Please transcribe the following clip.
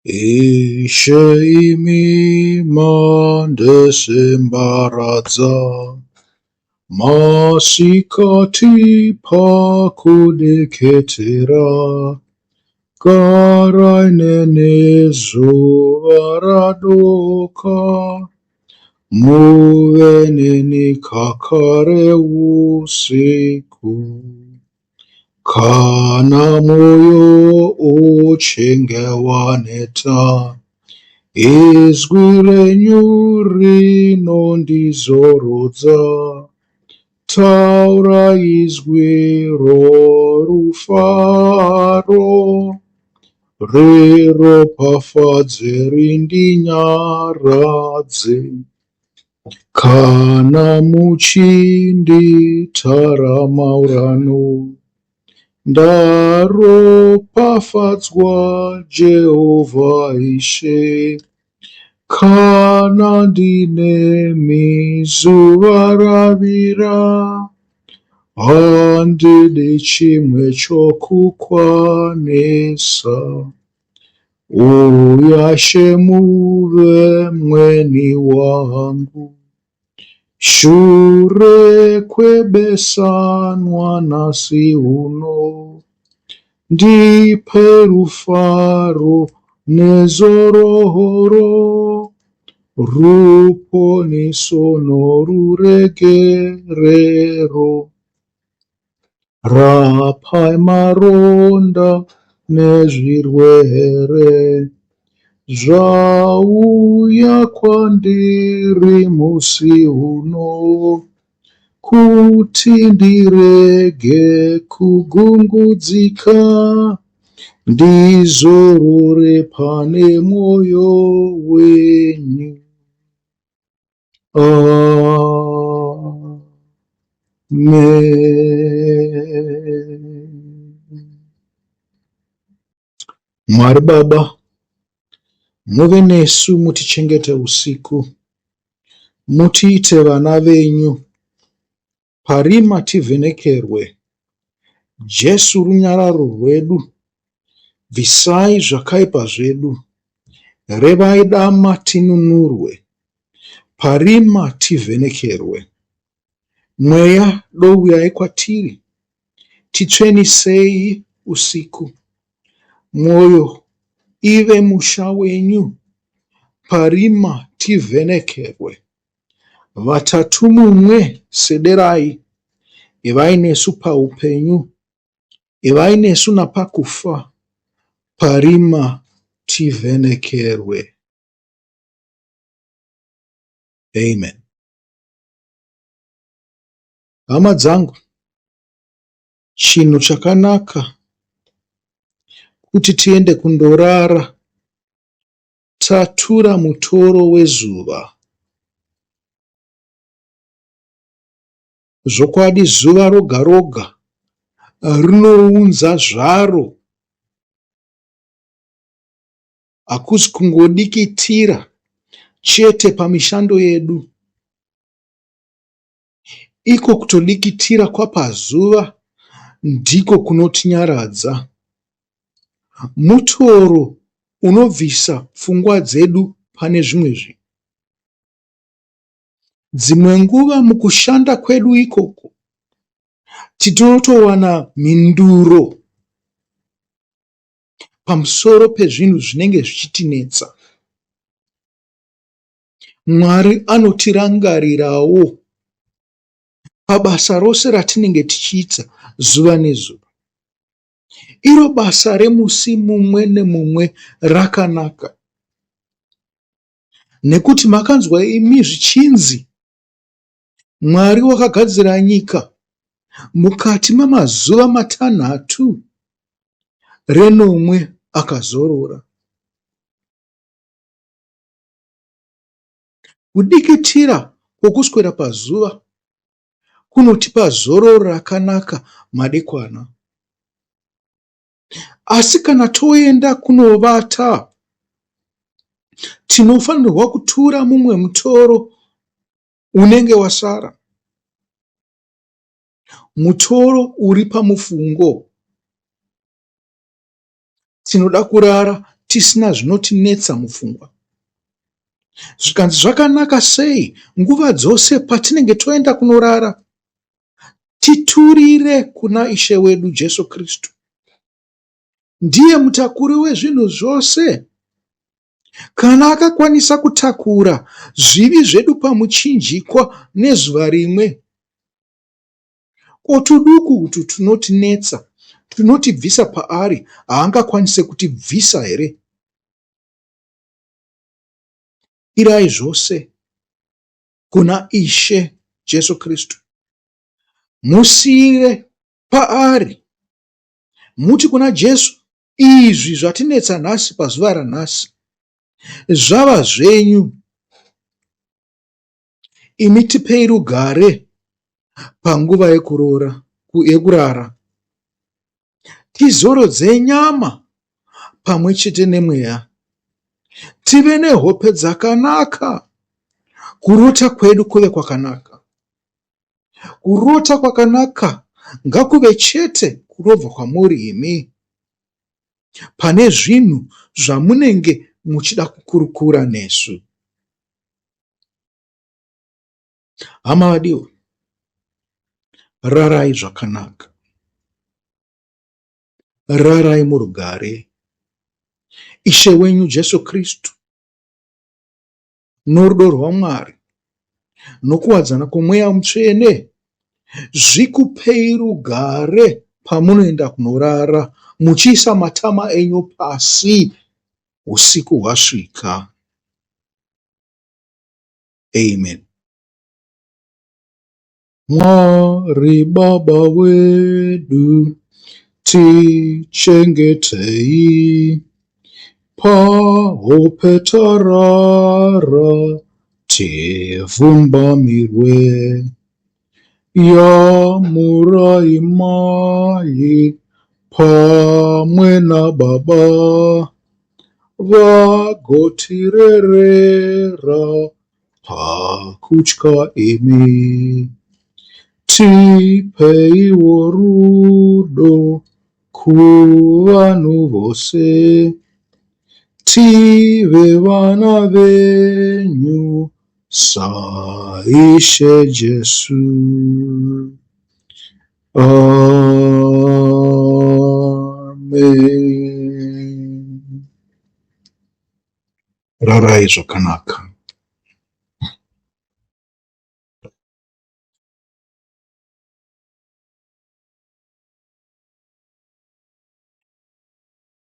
Ishe imi mandisimbaradza, masikati pakudikitira, garai neni zuva radoka, muve neni kakare usiku. Kana mwoyo uchinge waneta, izwi renyu rinondizorodza. Taura izwi rorufaro, riropafadze rindinyaradze. Kana muchinditara maurano, ndaropafadzwa Jehovha Ishe. Kana ndinemi zuva ravira, handidi chimwe chokukwanisa. Uya She muve mweni wangu. Shure kwebesanwa nhasi uno, ndipe rufaro nezororo, ruponiso noruregerero. Rapai maronda nezvirwere zvauya kwandiri musi uno, kuti ndirege kugungudzika, ndizorore pane mwoyo wenyu. Amen. Mwari Baba, muve nesu mutichengete usiku, mutiite vana venyu, parima tivhenekerwe. Jesu runyararo rwedu, bvisai zvakaipa zvedu, revai dama tinunurwe, parima tivhenekerwe. Mweya douyai kwatiri, titsvenisei usiku. Mwoyo ive musha wenyu, parima tivhenekerwe. Vatatu mumwe sederai, ivai nesu paupenyu, ivai nesu napakufa, parima tivhenekerwe. Amen. Hama dzangu, chinhu chakanaka kuti tiende kundorara tatura mutoro wezuva. Zvokwadi zuva roga roga rinounza zvaro. Hakusi kungodikitira chete pamishando yedu. Iko kutodikitira kwapazuva ndiko kunotinyaradza. Mutoro unobvisa pfungwa dzedu pane zvimwe zvinhu. Dzimwe nguva mukushanda kwedu ikoko tinotowana mhinduro pamusoro pezvinhu zvinenge zvichitinetsa. Mwari anotirangarirawo pabasa rose ratinenge tichiita zuva nezuva. Iro basa remusi mumwe nemumwe rakanaka nekuti makanzwa imi zvichinzi Mwari wakagadzira nyika mukati memazuva matanhatu, renomwe akazorora. Kudikitira kwokuswera pazuva kunotipa zororo rakanaka madekwana. Asi kana toenda kunovata, tinofanirwa kutura mumwe mutoro unenge wasara. Mutoro uri pamufungo. Tinoda kurara tisina zvinotinetsa mupfungwa. Zvikanzi zvakanaka sei nguva dzose patinenge toenda kunorara titurire kuna Ishe wedu Jesu Kristu. Ndiye mutakuri wezvinhu zvose. Kana akakwanisa kutakura zvivi zvedu pamuchinjikwa nezuva rimwe, ko tuduku utu tunotinetsa, tunotibvisa paari, haangakwanise kutibvisa here? Irai zvose kuna Ishe Jesu Kristu. Musiyire paari. Muti kuna Jesu, izvi zvatinetsa nhasi pazuva ranhasi zvava zvenyu. Imi tipei rugare panguva yekuroora, yekurara. Tizorodze nyama pamwe chete nemweya. Tive nehope dzakanaka. Kurota kwedu kuve kwakanaka. Kurota kwakanaka ngakuve chete kunobva kwamuri imi pane zvinhu zvamunenge muchida kukurukura nesu. Hama vadiwa, rarai zvakanaka. Rarai murugare. Ishe wenyu Jesu Kristu norudo rwaMwari nokuwadzana kwoMweya Mutsvene zvikupei rugare pamunoenda kunorara muchiisa matama enyu pasi usiku hwasvika. Amen. Mwari Baba wedu, tichengetei pahope tarara tivhumbamirwe. Yamurai mai pamwe nababa vagotirerera pakutya imi. Tipeiwo rudo kuvanhu vose, tive vana venyu saIshe Jesu. Amen. Rarai zvakanaka.